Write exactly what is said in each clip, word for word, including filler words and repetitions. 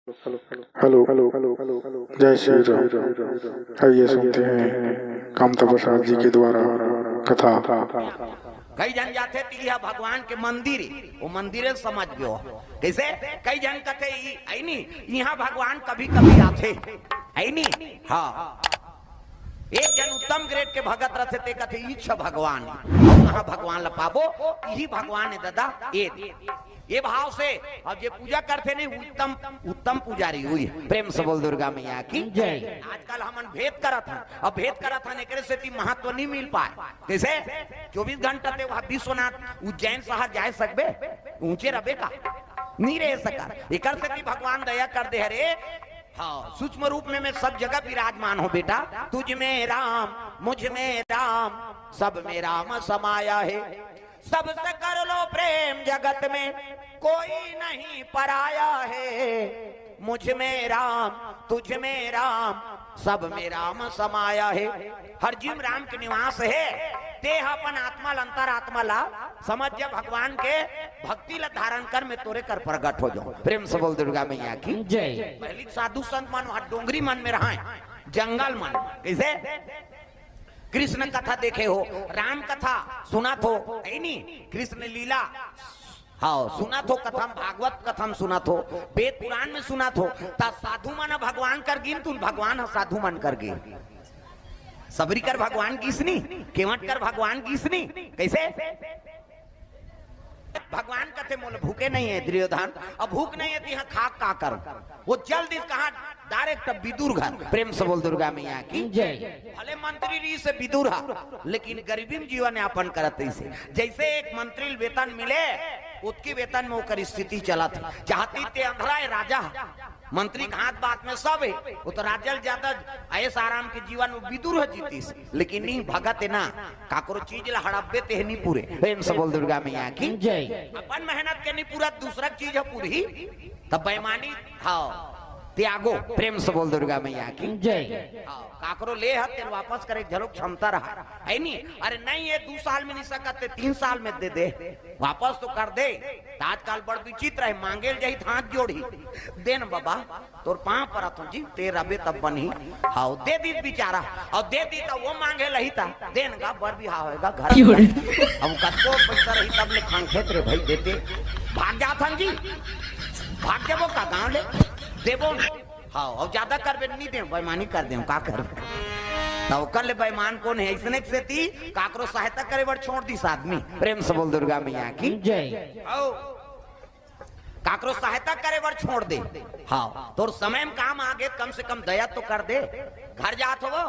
Hello, hello, hello, hello, जय श्री राम। आइए सुनते हैं कामता प्रसाद जी के द्वारा कथा। कई झन जाथे तिहा भगवान के मंदिर, वो मंदिर समझ गयो। कइसे? कई झन कथे, "ई, आई नी, इहाँ भगवान कभी-कभी आथे।" आई नी? हाँ। एक झन उत्तम grade के भगत रथे, ते कथे, "ईछ भगवान।" अउ कहाँ भगवान ल पाबो? इही भगवान हे दादा, ए। ये भाव से, अब जे पूजा करथे नहीं, उत्तम, उत्तम पुजारी हुई। प्रेम से बोल दुर्गा मैया की जय। आजकल हमन भेद करत हन, अब भेद करत हन, एकरे सेती महत्व नहीं मिल पाए। जैसे चौबीस घंटा ते वहाँ विश्वनाथ उज्जैन शहर जाए सकबे, ऊंचे रबे का, नहीं रह सका। एकर सेती भगवान दया कर दे, हरे हाँ, सूक्ष्म रूप में मैं सब जगह विराजमान हूँ बेटा। तुझ में राम, मुझ में राम, सब में राम समाया है। सबसे कर लो प्रेम जगत में, कोई नहीं पराया है। मुझ में राम, तुझ में राम, सब में राम समाया है। हर जीव में राम के निवास है। ते ह अपन आत्मा ला, अंतरात्मा ला समझ जा, भगवान के भक्ति ला धारण कर, मैं तोरे कर प्रगट हो जाऊं। प्रेम से बोल दुर्गा मैया की जय। पहली साधु संत मन वहां डोंगरी मन में रहा, जंगल मन। कैसे? कृष्ण कथा देखे हो, राम कथा सुनत हो, है नी? कृष्ण लीला, हाँ, सुनत हो कथा म, भागवत कथा म सुनत हो, वेद पुराण में सुनत हो, त साधु मन भगवान कर गिन, तुन भगवान ह साधु मन कर गिन। सबरी कर भगवान गिस नी, केवट कर भगवान गिस नी। कैसे? भगवान कथे, "मोला भूखे नहीं है दुर्योधन, अब भूख नहीं है तो यहाँ खा का करूं?" वो चल दिस कहाँ? Direct विदुर घर। प्रेम से बोल दुर्गा मैया की जय। भले मंत्री रहिस विदुर हा, लेकिन गरीबी में जीवन यापन करत रहिस। जैसे एक मंत्री ल वेतन मिले, उतकी वेतन में ओकर स्थिति चलत हे। चाहती ते अंधरा है राजा, मंत्री के हाथ बात में सब है, वो तो राजा ल ज्यादा ऐश आराम के जीवन में विदुर ह जीतिस, लेकिन नहीं भगत है ना, काकरो चीज ला हड़पबे ते नहीं पूरे। प्रेम से बोल दुर्गा मैया की जय। अपन मेहनत के नहीं पूरा, दूसरा चीज ह पूरी, तब बेईमानी, हाँ, त्यागो। प्रेम से बोल दुर्गा मैया की जय। हाँ, काकरो ले ह तेल वापस करे झलो क्षमता रहा, है नी? अरे नहीं, ये दू साल में नहीं सकत, ते तीन साल में दे दे, वापस तो कर दे। त आजकल बड़ विचित्र है, मांगे ल जाही त हाथ जोड़ही, "दे न बाबा, तोर पांव परत हूं जी, ते रबे तब बनही।" हाव, दे दिस बिचारा, अउ दे दिस त वो मांगे ल आही त, "दे न गा, बर बिहाव होय गा घर।" अब कतको पैसा रही तब ले खांगथे त रे भाई देते, भाग जात हन जी, भाग देबो का गांव ले, देबो न। हाव, अउ ज्यादा करबे नहीं देव, बेईमानी कर देव, का करबे? त ओकर ले बेईमान कोन है? अइसने के सेती काकरो सहायता करे बर छोड़ दिस आदमी। प्रेम से बोल दुर्गा मैया की जय। हाव, काकरो सहायता करे बर छोड़ दे। हाव, तोर समय में काम आगे, कम से कम दया तो कर दे। घर जात होवो,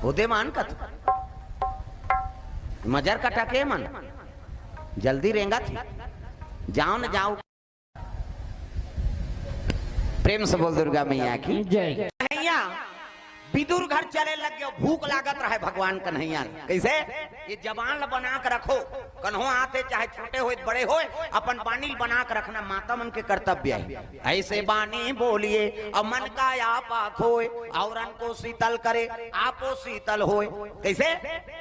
ओदे मान कत मजर कटा के मन जल्दी रेंगत हे। जाव न जाव। प्रेम से बोल दुर्गा मैया की जय। कन्हैया विदुर घर चले लग गयो, भूख लागत रहे भगवान कन्हैया ल। कैसे? ये जबान ल बना के रखो, कन्हो आते चाहे छोटे होय बड़े होय, अपन बानी ल बना के रखना, माता मन के कर्तव्य है। ऐसे बानी बोलिए और मन का आपा खोए, औरन को शीतल करे, आपो शीतल होए। कैसे?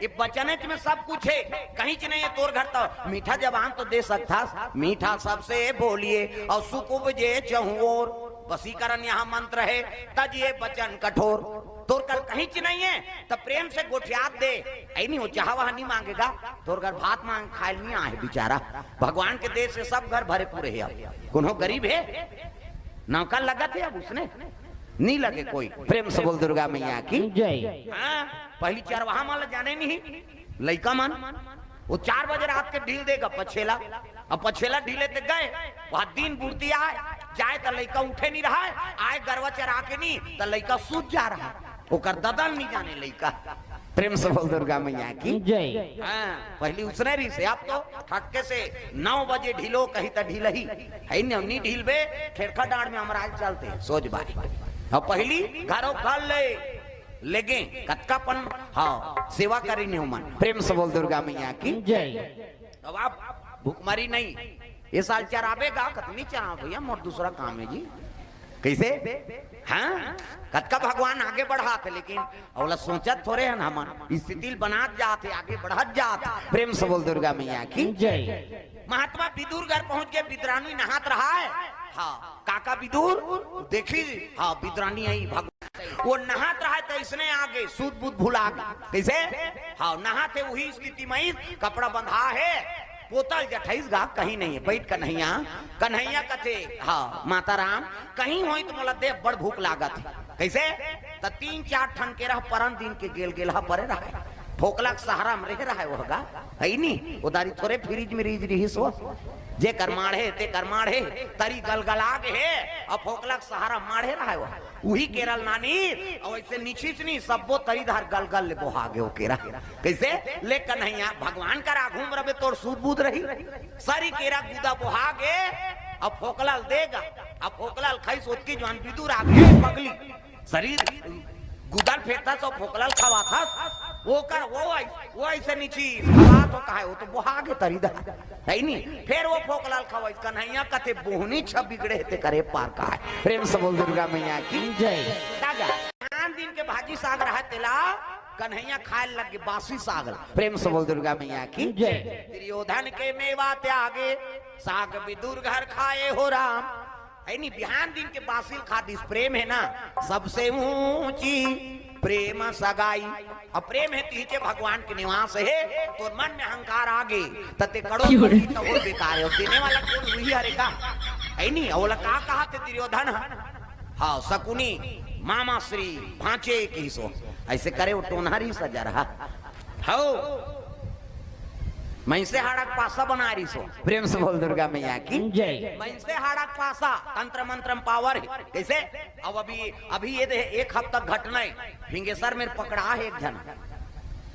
ये बचन में सब कुछ है, कहीं च नहीं है। तोर घर तो मीठा जबान तो दे सकथस, मीठा सबसे बोलिए और सुख उपजे चहुओर। वशीकरण यहाँ मंत्र है, तज ये बचन कठोर। तोर कर कहीं च नहीं है, त प्रेम से गोठियात दे। ऐ नहीं हो, चाह वहां नहीं मांगेगा, तोर घर भात मांग खाए नहीं आए बेचारा। भगवान के देश से सब घर भरे पूरे है, अब कोनो गरीब है? नौका लगत है अब उसने? नहीं लगे कोई। प्रेम से बोल दुर्गा मैया की जय। हाँ, पहली चरवाहा मन ल जाने नहीं, लइका मन, वो चार बजे रात के ढील देगा पछेला, अब पछेला ढीले ते गए, वहां दिन बुड़ती आए, जाए त लइका उठे नहीं रहा है, आए गरवा चरा के नहीं त लइका सूत जा रहा है, ओकर ददन नहीं जाने लइका। प्रेम से बोल दुर्गा मैया की जय। हाँ, पहली उसने रही से, अब तो ठटके से नौ बजे ढीलो कही त ढीलही, है नहीं, नहीं ढीलबे, खेरखा डांड में हमरा आज चलते, सोच बारी। अब पहली घरों घर ले, लेगे, कतका पन, हाँ, सेवा करी नहीं मन। प्रेम से बोल दुर्गा मैया की जय। अब आप भूखमरी नहीं, ये साल चराबे गा, कतनी चराओ भैया, मोर दूसरा काम है जी। कैसे? हाँ, कतका भगवान आगे बढ़ात है, लेकिन अवला सोचत थोरे हन हमन, स्थिति ल बनात जात है, आगे बढ़त जात है। प्रेम से बोल दुर्गा मैया की जय। महात्मा विदुर घर पहुंच के विदुरानी नहात रहा है, हाँ, काका विदुर, देखी, हाँ, विदुरानी आई भगवान। वो नहात रहा त इसने आगे, सूद बूद भुला गे। कइसे? हाँ, नहात हे उही स्थिति म, कपड़ा बंधा हे, पोतल जठइस गा, कहीं नहीं हे, बइठ कन्हैया। कन्हैया कथे, हाँ, माता राम, कहीं होई त मोला दे, बड़ भूख लागत हे। कइसे? त तीन चार ठन केरा परन दिन के गेल गेलहा परे रहय। फोकला के सहारा म रहे रहय वो गा, हइ नी? ओ दारी थोरे फ्रिज म रिहिस रिहिस वो। जेकर माढ़े, तेकर माढ़े, तरी गलगला गे हे, अउ फोकला के सहारा माढ़े रहय वो। उही केरा ल नानिस, अउ अइसे निछिस नी, सब्बो तरी धार गलगल ले बोहा गे वो केरा। कइसे? ले कन्हैया, भगवान कर आघू म रबे तोर सूद बूद रही। सरी केरा गुदा बोहा गे, अउ फोकला ल दे गा, अउ फोकला ल खइस ओतकी जुवार विदुर आगे, पगली। सरी गुदा ल फेंकथस अउ फोकला ल खवाथस, ओकर वो अइ-, वो अइसे निछिस, खवाथस वो कहे, वो तो बोहा गे तरी धार। हइ नी? फेर वो फोकला ल खवाइस, कन्हैया कथे, "बोहनी छ बिगड़े हे, तेकर ए पार काय।" प्रेम से बोल दुर्गा मैया की जय। दादा, आन दिन के भाजी साग रहय तेला, कन्हैया खाय लग गे बासी साग ला। प्रेम से बोल दुर्गा मैया की जय। दुर्योधन के मेवा त्यागे, साग विदुर घर खाए हो राम। हइ नी, बिहान दिन के बासी ल खा दिस, प्रेम हे ना, सबसे ऊंची प्रेम सगाई। अउ प्रेम हे तिहिचे भगवान के निवास हे, तोर मन म अहंकार आगे, त तें करोड़पति त हो बेकार हे, अउ देने वाला कोन उही हरे का? हइ नी, अउ ओला का कहाथे दुर्योधन ह? हाँ, सकुनी, मामा श्री, भांचे किहिस वो। अइसे करे वो टोनहा रिहिस जरहा। हव। मइनसे हाड़ा के पासा बनाय रिहिस वो। प्रेम से बोल दुर्गा मैया की जय। मइनसे हाड़ा के पासा, तंत्र मंत्र म पावर हे। कइसे? अब अभी, अभी ये दे, एक हफ्ता घटना हे, फिंगेसर मेर पकड़ा हे एक झन।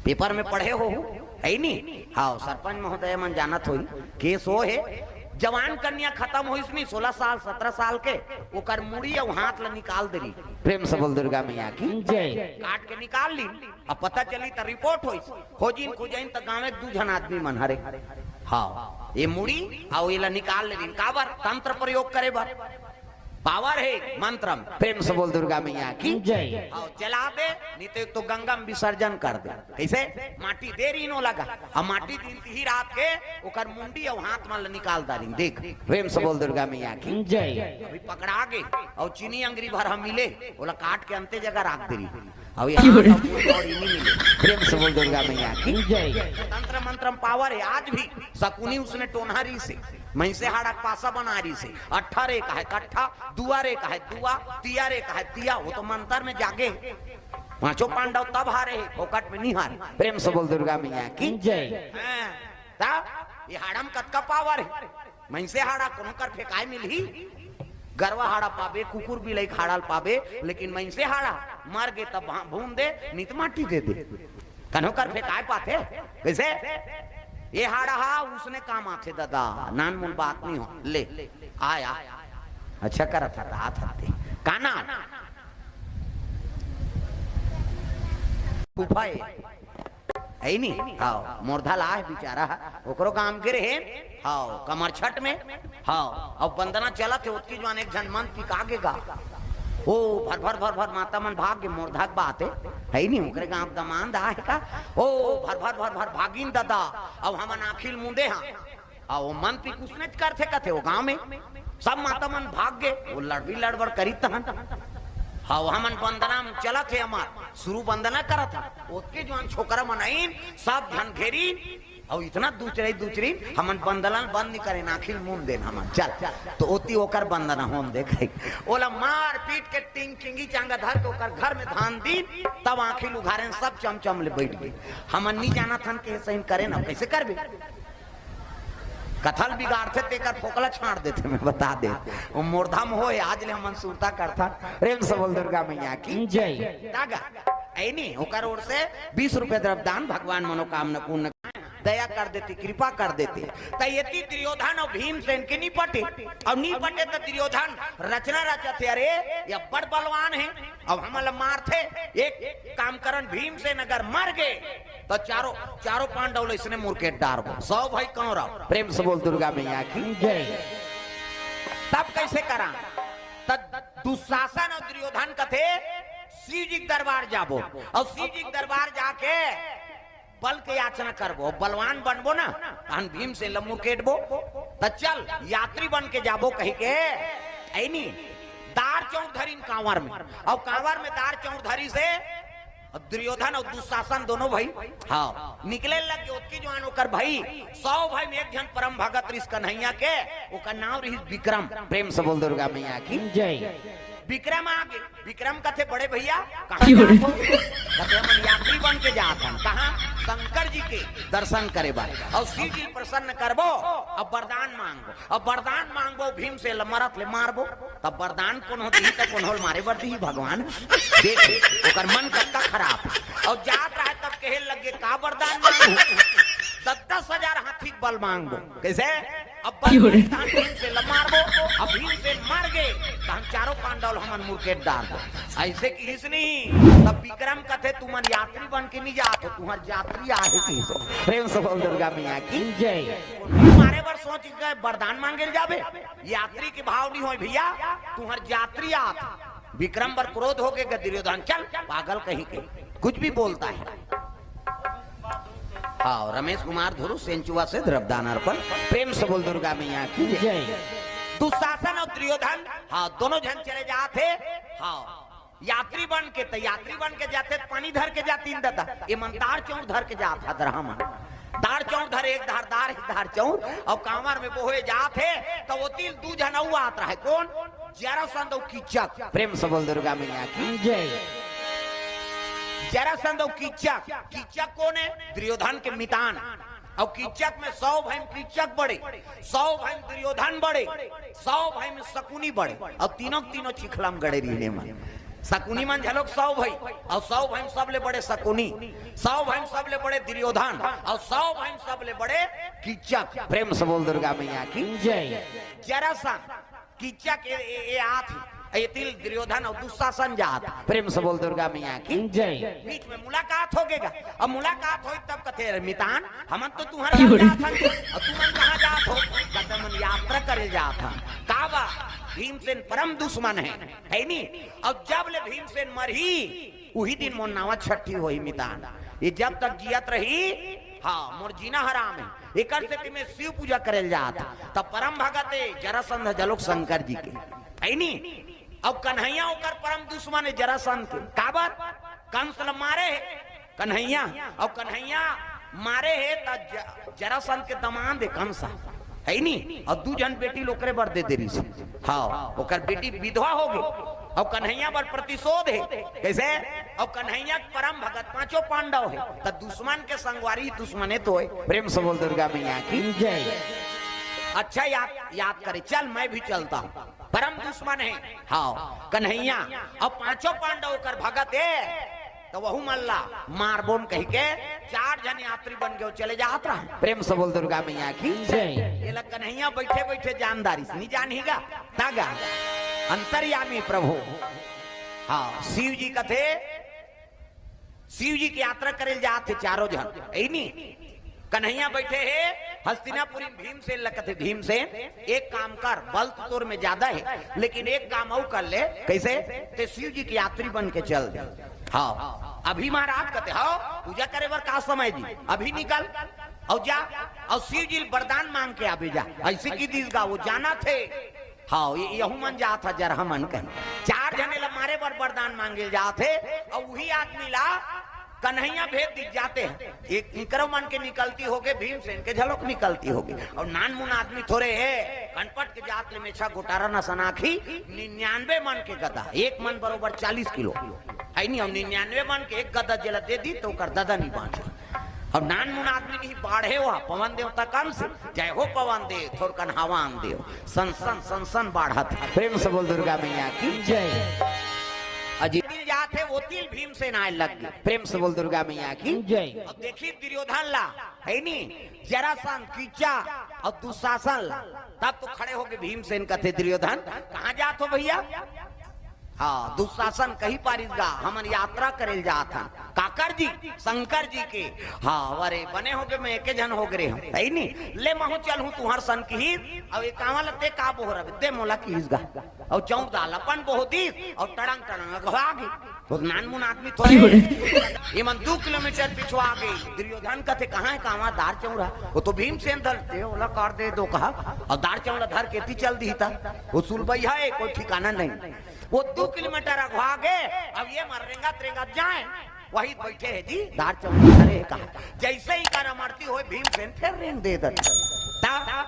पेपर म पढ़े हो, हइ नी? हाँ, सरपंच महोदय मन जानत होही, केस वो हे, जवान कन्या खतम होइस नी, सोलह साल, सत्रह साल के, ओकर मुड़ी अउ हाथ ला निकाल दे रिहिस। प्रेम से बोल दुर्गा मैया की जय। काट के निकाल लिस, अब पता चलिस त रिपोर्ट होइस, खोजिन खोजिन त गाँव के दू झन आदमी मन हरे। हाँ, ये मुड़ी अउ एला निकाल ले रिहिस, काबर? तंत्र प्रयोग करे बर। पावर हे मंत्र म। प्रेम से बोल दुर्गा मैया की जय। हाँ, जला दे, नहीं तो एक तो गंगा म विसर्जन कर दे। कइसे? माटी दे रिहिस ओला गा, अउ माटी दिन तिही रात के ओकर मुंडी अउ हाथ मन ल निकाल डारिस। देख, प्रेम से बोल दुर्गा मैया की जय। अभी पकड़ा गे, अउ चीनी अंगरी भर ह मिले, ओला काट के अंते जगह राख दे रिहिस। अउ ये हाथ अउ मुंह अउ इनी मिले। प्रेम से बोल दुर्गा मैया की जय। तंत्र मंत्र म पावर हे, आज भी सकुनी उसने टोनहा रिहिस हे, मइनसे हाड़ा के पासा बनाय रिहिस हे, अट्ठा रे कहे कट्ठा, दुआ रे कहे दुआ, तिया रे कहे तिया, वो तो मंत्र म जागे। पांचों पांडव तब हारे हे, फोकट म नइ हारे। प्रेम से बोल दुर्गा मैया की जय। हाँ, त ये हाड़ा म कतका पावर हे। मइनसे हाड़ा कोनो कर फेंकाय मिलही, गरवा हाड़ा पाबे, कुकुर बिलई के हाड़ा ल पाबे, लेकिन मइनसे हाड़ा मर गे त भा-, भून दे, नइ त माटी दे दे। कन्हो कर फेंकाय पाथे? कइसे? ये हाड़ा हा उसने काम आथे ददा, नानमुन बात नइ हो। ले, आय, आय। अच्छा करत हस, आत हस ते। का नाम? फूफा ए। हइ नी? हव, मोरधा ला हे बिचारा ह, ओकरो गांव के रहे। हव, कमरछठ म। हव, अउ बंदना चलत हे, ओतकी जुवार एक झन मन पिका गे गा। ओ, भर भर भर भर माता मन भाग गे, मोरधा के बात हे। हइ नी? ओकरे गांव के दमांद आहे का? ओ, भर भर भर भर भागिन ददा, अउ हमन आँखी ल मूंदे हन। अउ ओ मन पिक उसनेच करथे कथे ओ गांव म। सब माता मन भाग गे, ओ लड़बी लड़बड़ करिस तहन। हव, हमन बंदना म चलत हे, हमर सुरू बंदना करत हन। ओतके जुवार छोकरा मन आइन, सब झन घेरिन, अउ इतना दुचरई दुचरिन, हमन बंदना ल बंद नइ करेन, आँखी ल मूंद देन हमन। चल, त ओती ओकर बंदना होन दे कहिके। ओला मार पीट के टिंग टिंगी चांगा धर के ओकर घर म धान दिन, तब आँखी ल उघारेन, सब चमचम ले बइठ गे। हमन नइ जानत हन के सही करेन, अब कइसे करबे? कथा ल बिगाड़थे, तेकर फोकला छांट देथे, मैं बता देंव। ओ मोरधा म होय, आज ले हमन सुरता करथन। प्रेम से बोल दुर्गा मैया की जय। दागा, अइ नी, ओकर ओर से बीस रुपया द्रव्य दान, भगवान मनोकामना पूर्ण, दया कर देते, कृपा कर देते। त एती दुर्योधन अउ भीमसेन के नइ पटे, अउ नइ पटे त दुर्योधन रचना रचथे, अरे, ये बड़ बलवान हे, अब हमन ल मारथे। एक काम करन, भीमसेन अगर मर गे, त चारों, चारों पांडव ल इसने मुरकेट डारबो। सौ भाई कौरव। प्रेम से बोल दुर्गा मैया की जय। तब कइसे करन? त दुशासन अउ दुर्योधन कथे, शिव जी के दरबार जाबो, अउ शिव जी के दरबार जाके बल के याचना करबो, बलवान बनबो ना, तहन भीमसेन ल मुरकेटबो। त चल, यात्री बन के जाबो कहिके है नी, दार चौंक धरिन कांवर में, अउ कांवर में दार चौंक धरिस हे दुर्योधन अउ दुशासन दोनों भाई। हाँ, निकले लग गे। ओतकी जुवार ओकर भाई, सौ भाई में एक झन परम भगत रिहिस कन्हैया के, ओकर नांव रिहिस विक्रम। प्रेम से बोल दुर्गा मैया की। जय। विक्रम आ गे। विक्रम कथे, "बड़े भैया, कहाँ क्यों रे? जात हो?" कथे, "हमन यात्री बन के जात हन।" कहाँ? शंकर जी के दर्शन करे बर। अउ शिव जी प्रसन्न करबो, अब वरदान मांगबो। अब वरदान मांगबो, भीमसेन ल मरत ले मारबो। तब वरदान कोनो दिही, त कोनो ल मारे बर दिही भगवान। देख, ओकर मन कतका खराब। अउ जात रहे तब कहे लगे, "का वरदान मांगू?" दस दस हजार हाथी के बल मांगबो। कैसे? अब बल क्यों रे? मांगबो, भीमसेन ल मारबो। अब भीमसेन मर गे, त हम चारों पांडव ल हमन मुरकेट डारबो। ऐसे किहिस नहीं। तब विक्रम कथे, "तुमन यात्री बन के नहीं जात हो, तुम्हार जात्री आहे," किहिस। प्रेम से बोल दुर्गा मैया की। जय। मारे बर सोच के वरदान मांगे ल जाबे, यात्री के भाव नहीं होय भैया, तुम्हार जात्री आत। विक्रम बर क्रोध हो गे, दुर्योधन, "चल पागल कहीं के, कुछ भी बोलता है।" हाँ, रमेश कुमार धुरु सेंचुआ से द्रव्यदान अर्पण। प्रेम से बोल दुर्गा मैया की जय। जय। दुशासन अउ दुर्योधन, हाँ, दोनों झन चले जात हे। हाँ, यात्री बन के, त यात्री बन के जाथे, त पानी धर के जातिन ददा। एमन दार चौंक धर के जात हे, दरहा मन। दार चौंक धरे, एक धार दार, एक धार चौंक, अउ कांवर में बोहे जात हे, त ओती ले दू झन अउ आत रहे। कोन? जरासंध अउ कीचक। प्रेम से बोल दुर्गा मैया की। जय। जरासंध अउ कीचक। कीचक कोन हे? दुर्योधन के मितान। अउ कीचक में सौ भाई में कीचक बड़े, सौ भाई में दुर्योधन बड़े, सौ भाई में शकुनी बड़े, अउ तीनों के तीनों चिखला म गड़े रिहिन एमन। शकुनी मन घलोक सौ भाई, अउ सौ भाई में सबले बड़े शकुनी, सौ भाई में सबले बड़े दुर्योधन, अउ सौ भाई में सबले बड़े कीचक। प्रेम से बोल दुर्गा मैया की। जय। जरासंध कीचक ए, ए, ए आत हे, एती ले दुर्योधन अउ दुशासन जात। प्रेम से बोल दुर्गा मैया की। जय। बीच में मुलाकात हो गेगा। अब मुलाकात होई तब कथे, "अरे मितान, हमन तो तुम्हार क्यों रे? जात हन, अउ तुमन कहाँ जात हो?" कथे, "हमन यात्रा करे जात हन।" का बा? भीमसेन परम दुश्मन हे, है नी? अउ जब ले भीमसेन मरही, उही दिन मोर नावा छट्ठी होही मितान। ये जब तक जियत रही, हाँ, मोर जीना हराम हे। एकर सेती में शिव पूजा करे ल जात। त परम भगत हे जरासंध घलोक शंकर जी के, है नी? अउ कन्हैया ओकर परम दुश्मन हे जरासंध के। काबर? कंस ल मारे हे कन्हैया, अउ कन्हैया मारे हे त ज-, जरासंध के दमांद हे कंस, है नी? अउ दू झन बेटी ल ओकरे बर दे दे रिहिस। हाँ, ओकर बेटी विधवा हो गे, अउ कन्हैया बर प्रतिशोध हे। कैसे? अउ कन्हैया के परम भगत पांचों पांडव हे, त दुश्मन के संगवारी दुश्मने तो हे। प्रेम से बोल दुर्गा मैया की। जय। अच्छा याद, याद करे, चल मैं भी चलता हूँ। परम दुश्मन हे, हाँ, कन्हैया, अउ पांचों पांडव ओकर भगत हे, त वहू मन ला मारबोन कहिके चार झन यात्री बन के वो चले जात रहे। प्रेम से बोल दुर्गा मैया की। जय। ये ला कन्हैया बैठे बैठे जान डारिस, नहीं जानही गा, तागा अंतर्यामी प्रभु। हाँ, शिव जी कथे, शिव जी के यात्रा करे ल जात हे चारों झन, है नी? कन्हैया बैठे हे हस्तिनापुरी में, भीमसेन ल कथे, "भीमसेन, एक काम कर, बल तो तोर में ज्यादा हे, लेकिन एक काम अउ कर ले।" कैसे? "ते शिव जी के यात्री बन के चल दे।" हाँ, अभी महाराज कथे, "हाँ, पूजा करे बर का समय जी, अभी निकल अउ जा।" अउ शिव जी ल वरदान मांग के आबे जा, ऐसे कहि दिस गा, वो जानत हे। हाँ, ये, यहू मन जात हे, जरहा मन कहीं। चार झने ला मारे बर वरदान मांगे ल जात हे, अउ उही आदमी ला कन्हैया भेज दिस जात हे। एक इकरो मन के निकलती होगे, भीमसेन के घलोक निकलती होगे। अउ नानमुन आदमी थोरे हे, कनपट के जात ले मेछा गोटारन असन आँखी, निन्यानवे मन के गदा, एक मन बरोबर चालीस किलो, है नी? अउ निन्यानवे मन के एक गदा जेला दे दी, त ओकर ददा नहीं बांचे। अउ नानमुन आदमी नहीं, बाढ़े हुआ पवन देवता कंस, जय हो पवन देव, थोरकन हवा आन देव, सन सन सन सन बाढ़त। प्रेम से बोल दुर्गा मैया की। जय। अजी दिल जात हे, ओती ले भीमसेन आए लग गे। प्रेम से बोल दुर्गा मैया की। जय। अब देखी दुर्योधन ला, है नी, जरासंध, कीचक अउ दुशासन ला। तब तो खड़े होके भीमसेन कथे, "दुर्योधन, कहाँ जात हो भैया?" हाँ, दुशासन कहि पारिस गा, "हमन यात्रा करे ल जात हन।" काकर जी? शंकर जी के। हाँ, अरे बने होगे, मैं एके झन होगे रेहेंव, है नी? "ले महूँ चलहूँ तुंहर सन," किहिस। अउ ए कांवर ल ते का बोहरबे, दे मोला किहिस गा। अउ चौंक दाल अपन बोह दिस, अउ टड़ंग टड़ंग अघवा गे। वो नानमुन आदमी थोड़े। ये मन दू किलोमीटर पिछुआ गे। दुर्योधन कथे, "कहाँ हे कामा दार चौरा?" वो तो भीमसेन धर दे, ओला कर दे दो कहा। अउ दार चौरा धर के ती चल दी था। वो सुलबैया हे, कोई ठिकाना नहीं। वो दू किलोमीटर अगवा गे। अब ये मन रेंगत रेंगत जाए, वही बैठे हे जी, दार चौरा धरे हे कहा। जैसे ही कर अमरती होय, भीमसेन फेर रेंग दे दे। ता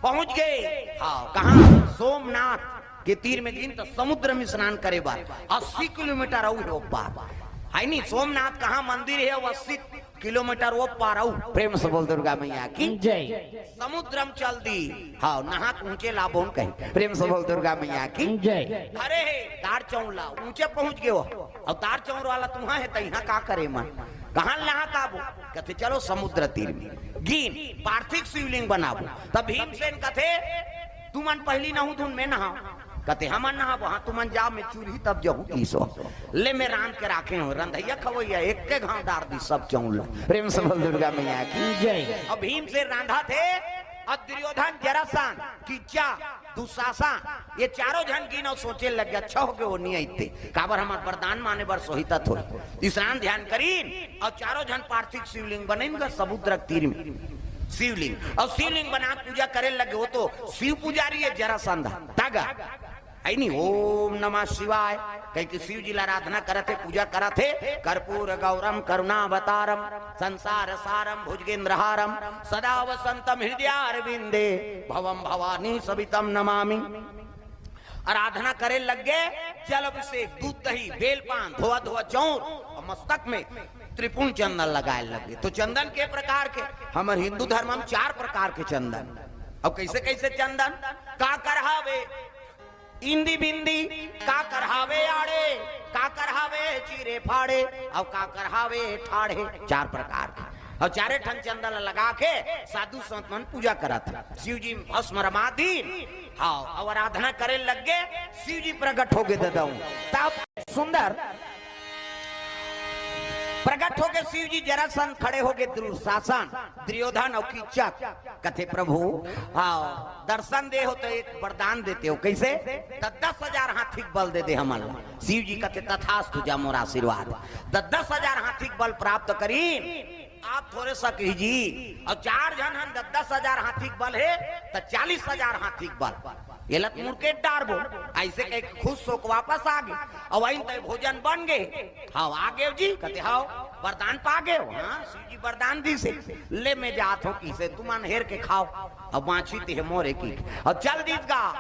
पहुंच गे। हाँ, कहाँ? सोमनाथ के तीर में गिन त समुद्र में स्नान करे बर अस्सी किलोमीटर अउ हे ओ पार। हे नी, सोमनाथ कहाँ मंदिर हे, वो अस्सी किलोमीटर ओ पार अउ। प्रेम से बोल दुर्गा मैया की। जय। समुद्रम चल दी। हाँ, नहा ऊंचे लाबोन कही। प्रेम से बोल दुर्गा मैया की। जय। अरे हे, दार चौला ऊंचे पहुंच गे हो। अउ दार चौर वाला तुहा हे, त इहाँ का करे मन? कहाँ नहा काबो? कथे, "चलो समुद्र तीर में।" गिन, पार्थिव शिवलिंग बनाबो। तब भीमसेन कथे, "तुमन पहली नहू धुन में नहाओ।" कथे, "हमन नहाबो।" "हाँ, तुमन जाओ, मैं चूरही तब जाहूँ ईसो।" ले मैं रांध के राखे हूँ, रंधैया खवैया, एक के घाव डार दी सब चौला। प्रेम से बोल दुर्गा मैया की। जय। अब भीमसेन रांधा थे, अब दुर्योधन, जरासंध, किच्चा, दुशासन, ये चारों झन गिन अउ सोचे लग गे, "अच्छा हो गे, वो नहीं आइते, काबर हमर वरदान माने बर सोहिता थोड़ी।" स्नान ध्यान करीन अउ चारों झन पार्थिव शिवलिंग बनइन गा समुद्र तीर में। शिवलिंग, अउ शिवलिंग बना के पूजा करे लगे। वो तो शिव पुजारी हे जरासंध, तागा। हे नी, "ओम नमः शिवाय" कहि के शिव जी ला आराधना करत हे, पूजा करत हे। "कर्पूर गौरम करुणावतारम संसार सारम भुजगेंद्रहारम सदा वसंतम हृदयारविंदे भवम भवानी सवितम नमामि।" आराधना करे लग गे। जल अभिषेक, दूध दही, बेल पान, धोआ धोआ चौर अउ मस्तक में त्रिपुंड चंदन लगाए लग गे। तो चंदन के प्रकार के, हमर हिंदू धर्म में चार प्रकार के चंदन। अउ कैसे कैसे चंदन? काकर हावे इंदी बिंदी, काकर हावे आड़े, काकर हावे चीरे फाड़े, अउ काकर हावे ठाड़े। चार प्रकार के। अउ चारे ठन चंदन ल लगा के साधु संत मन पूजा करत हे। शिव जी भस्म रमा दीन। हाँ, अउ आराधना करे लग गे। शिव जी प्रकट हो गे ददाऊ। तब सुंदर प्रकट हो गे शिव जी, जरासंध खड़े हो गे, दुशासन, दुर्योधन अउ किच्चक। कथे, "प्रभु, हाँ, दर्शन दे हो तो एक वरदान देते हो।" कैसे? "त दस हजार हाथी के बल दे दे हमन ला।" शिव जी कथे, "तथास्तु, जा मोर आशीर्वाद।" त दस हजार हाथी के बल प्राप्त करीन। आप थोरे सा कही जी, अउ चार झन हन, दस दस हजार हाथी के बल हे, त चालीस हजार हाथी के बल। एला त मुड़के डारबो। अइसे कहि के खुश होके वापस आ गे। अउ आइन त भोजन बन गे। "हव, आ गेव जी?" कथे, "हव।" "वरदान पा गेव?" "हाँ, शिव जी वरदान दिसे।" "ले, मैं जात हूँ," किसे, "तुमन हेर के खाव, अब बाँची ते हे मोरे की।" अउ चल दिस गा।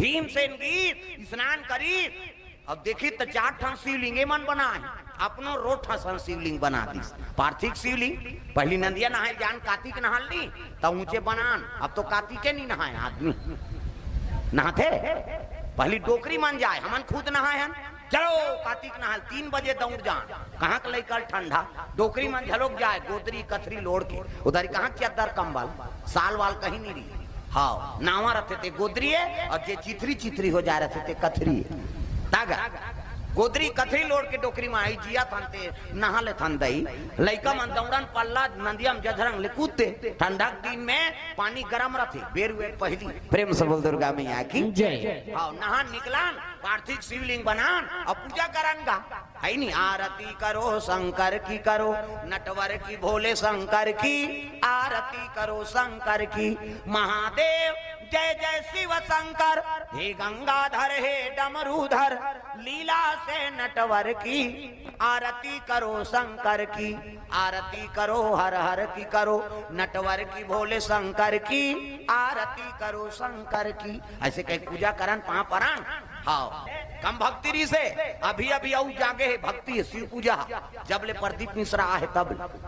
भीमसेन गिस, स्नान करिस, अब देखिस त चार ठन शिवलिंग एमन बनाए, अपनो रोठ असन शिवलिंग बना दिस। पार्थिव शिवलिंग, पहली नंदिया नहाए जान, कातिक नहाल नी, त ऊंचे बनान, अब तो कातिके नी नहाए आदमी। नहाथे, पहली डोकरी मन जाए, हमन खुद नहाए हन। चलो कातिक नहाल, तीन बजे दौड़ जान, कहाँ के लइका ठंडा, डोकरी मन झलोक जाए, गोदरी कथरी लोड़ के, उधर कहाँ चद्दर कंबल, साल वाल कहीं नहीं रही। हाँ, नावा रथे ते गोदरी हे, अउ जे चिथरी चिथरी हो जाए रथे ते कथरी हे। तागा, गोदरी कथरी लोड़ के डोकरी म आई जिया थन ते नहा ले थन दई। लइका मन दौड़न पल्ला नंदिया म जझरंग ले कूदते। ठंडा के दिन में पानी गरम रथे, बेर हुए पहली। प्रेम से बोल दुर्गा मैया की। जय। हाँ, नहा निकलन, पार्थिव शिवलिंग बनान अउ पूजा करन गा। है नी, आरती करो शंकर की करो, नटवर की भोले शंकर की, आरती करो शंकर की। महादेव जय जय शिव शंकर, हे गंगाधर हे डमरूधर, लीला से नटवर की, आरती करो शंकर की, आरती करो हर हर की करो, नटवर की भोले शंकर की, आरती करो शंकर की। अइसे कहि पूजा करन, पाँव परन। हाँ, कम भक्ति रहिसे, अभी अभी अउ जागे हे भक्ति, शिव पूजा, जब ले प्रदीप मिश्रा आहे तब ले।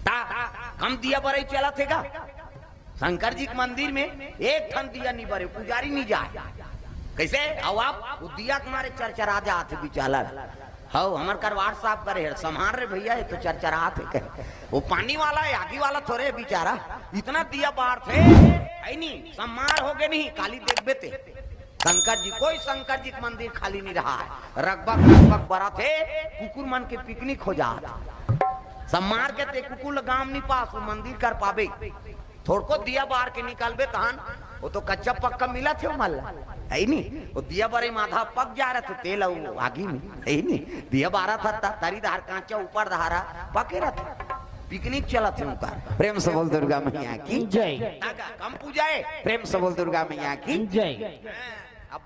ता कम दिया बरई चलत हे गा। शंकर जी के मंदिर में एक ठन दिया नी बरे, पुजारी नी जाए। कइसे? अउ आप वो दिया के मारे चरचरा जात हे बिचारा। हव, हमर कर WhatsApp करे हे, "सम्हार रे भइया, ये तो चरचरात हे," कहे। वो पानी वाला हे, आगी वाला थोरे हे बिचारा, इतना दिया बारथे, है नी, सम्हार हो गे नहीं, काली देखबे ते। शंकर जी, कोई शंकर जी के मंदिर खाली नहीं रहा है, रकबक रकबक बरत हे, कुकुर मन के पिकनिक हो जात। सम्हार के ते कुकुर ल गांव नहीं पास, वो मंदिर कर पाबे। थोड़को दिया बार के निकलबे तहन, वो तो कच्चा पक्का मिलत हे ओमन ला। हे नी? वो दिया बरे माधा पक जा रहा था, तेल अउ आगी में, हे नी? दिया बारा था, ता-, तरी धार कांचा ऊपर धारा पके रहा था। पिकनिक चला थे उनका। प्रेम से बोल दुर्गा मैया की। जय। नागा कम पूजाए। प्रेम से बोल दुर्गा मैया की। जय। अब